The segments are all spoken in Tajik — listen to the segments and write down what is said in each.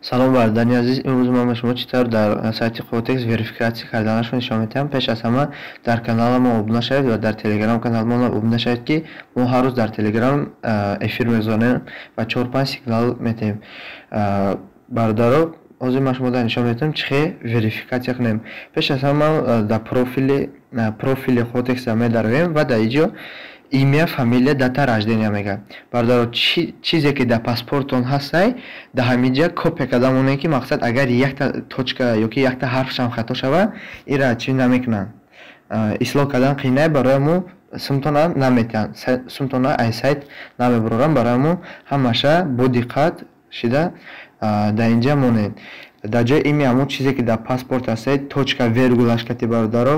Салом, бародари азиз. Имрӯз ман ба шумо чӣ тавр дар сайти Quotex верификатсия карданашро нишон медиҳам. Пеш аз ҳама дар канала мо обуна шавед ва дар телеграм канал мо обуна шавед, ки мо ҳар рӯз дар телеграм эфир мегузорем ва чор-панҷ сигнал метиҳем. Бародаро, ҳозир ман шумо нишон медиҳам, чӣ хел верификатсия кунем. Пеш аз ҳама дар профили Quotex медароем ва дар инҷо имя, фамилия, дата рождения мегӯяд. Бародаро, чизе ки дар паспорттон ҳастай, дар ҳаминҷа копия карда монед, ки мақсад, агар якта точка ёки якта ҳарфшам хато шава, ира чӣ намекунанд, ислоҳ кардан қийнай. Барои мо сумтона наметиҳанд, сумтона ай сайт намебуроранд. Барои мо ҳамаша бо диққат шида дар инҷа монед. Дар ҷои имя ҳамон чизе ки дар паспорт ҳастай, точка, вергулаш кати, бародаро,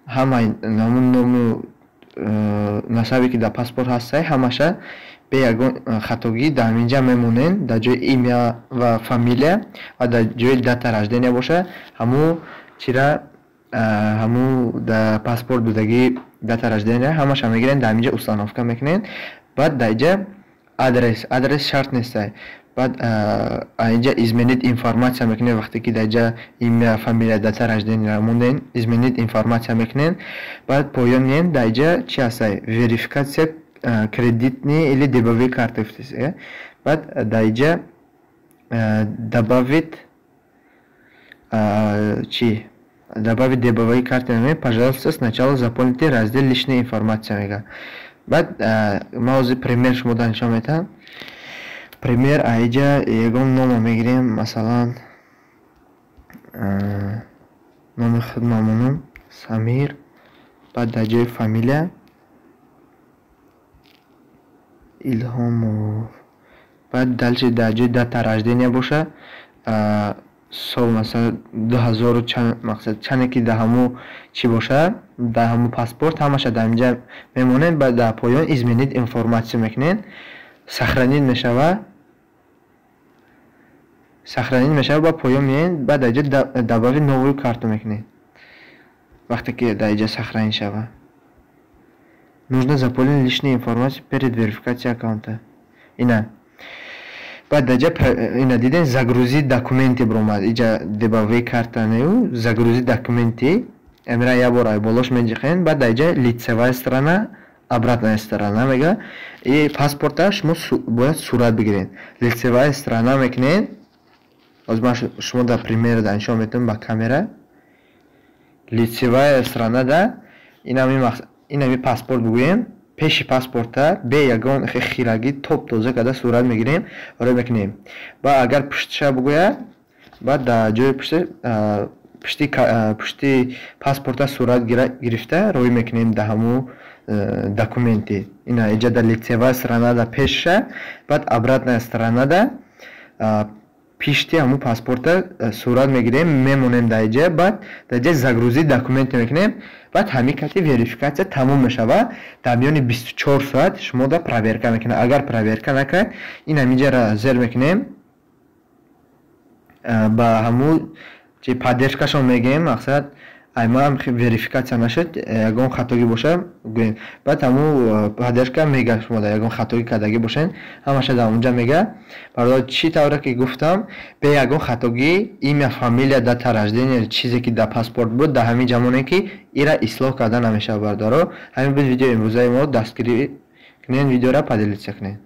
ҳамаи ҳамун ному насабе ки дар паспорт ҳастай, ҳамаша бе ягон хатогӣ дар ҳаминҷа мемонед, дар ҷои имя ва фамилия. Ва дар ҷои дата рождения боша, ҳамун чира, ҳамун дар паспорт будагӣ дата рождения, ҳамаша мегирен, дар ҳаминҷа установка мекунед. Баъд дар инҷа адрес шарт нестай. Баъд инҷа изменить информация мекунед. Вақте ки дар инҷа имя, фамилия, дата рождения монден, изменить информация мекунед. Баъд поён меем, дар инҷа чи ҳастай? Верификация кредитный или дебетовый карты. Баъд дар инҷа добавить чи, добавить дебетовые карты мекунед. Пожалуйста, сначала заполните раздел личная информация мегӯяд. Баъд ман ҳозир пример шумо нишон медиҳам. Пример, аиҷа ягон номо мегирем, масалан, номи худ мемонам, Самир. Баъд дар ҷои фамилия Илҳомов. Баъд дальше дар ҷои дата рождения боша, сол, масалан, 2000 чанд, мақсад, чанде ки дар ҳамун чӣ боша, дар ҳамун паспорт, ҳамаша дар инҷа мемонед. Баъд дар поён изменить информация мекунед, сохранить мешава, сохранить мешава. Ба поён меоед, баъд дар инҷа добавить новую карту мекунед. Вақте ки дар инҷа сохранить шава, нужно заполнить личную информацию перед верификацией аккаунта. Ина, баъд дар инҷа, ина, дидем, загрузить документы биромад. Иҷа дебетовый карта нею, загрузить документы. Амира як бор болош меҷиқен. Баъд дар инҷа лицевая сторона, обратная сторона мега. И паспорта шумо бояд сурат бигиред, лицевая сторона мекунед. Ҳозир ман шумо дар пример нишон медиҳам ба камера. Лицевая сторона да инами паспорт бигӯем, пеши паспорта бе ягон хирагӣ топ тоза карда сурат мегирем, рӯй мекунем. Ба агар пуштиша бигӯяд, баъд дар ҷои пушти паспорта сурат гирифта рӯй мекунем дар ҳамун документи. Ина, иҷа дар лицевая сторона да пешша, баъд обратная сторона да пишти ҳамун паспорта сурат мегирем, мемонем дар иҷа. Баъд дар иҷа загрузить документы мекунем. Баъд ҳамин кати верификатсия тамом мешавад. Дар миёни 24 соат шумо да проверка мекунад. Агар проверка накард, ин ҳаминҷаро зер мекунем, ба ҳамун чи поддержкашон мегӯем, мақсад, ай ман верификатсия нашуд, ягон хатогӣ боша, гӯем. Баъд ҳамун поддержка мега, шумо дар ягон хатогӣ кардагӣ бошед, ҳамаша дар онҷа мега. Бародар, чӣ тавре ки гуфтам, бе ягон хатогӣ имя, фамилия, дата рождения, чизе ки дар паспорт буд, дар ҳамин ҷа монед, ки ира ислоҳ карда намешавад. Бародаро, ҳамин буд видеои имрӯзаи мо. Дастгирӣ кунед, видеора поделиться кунед.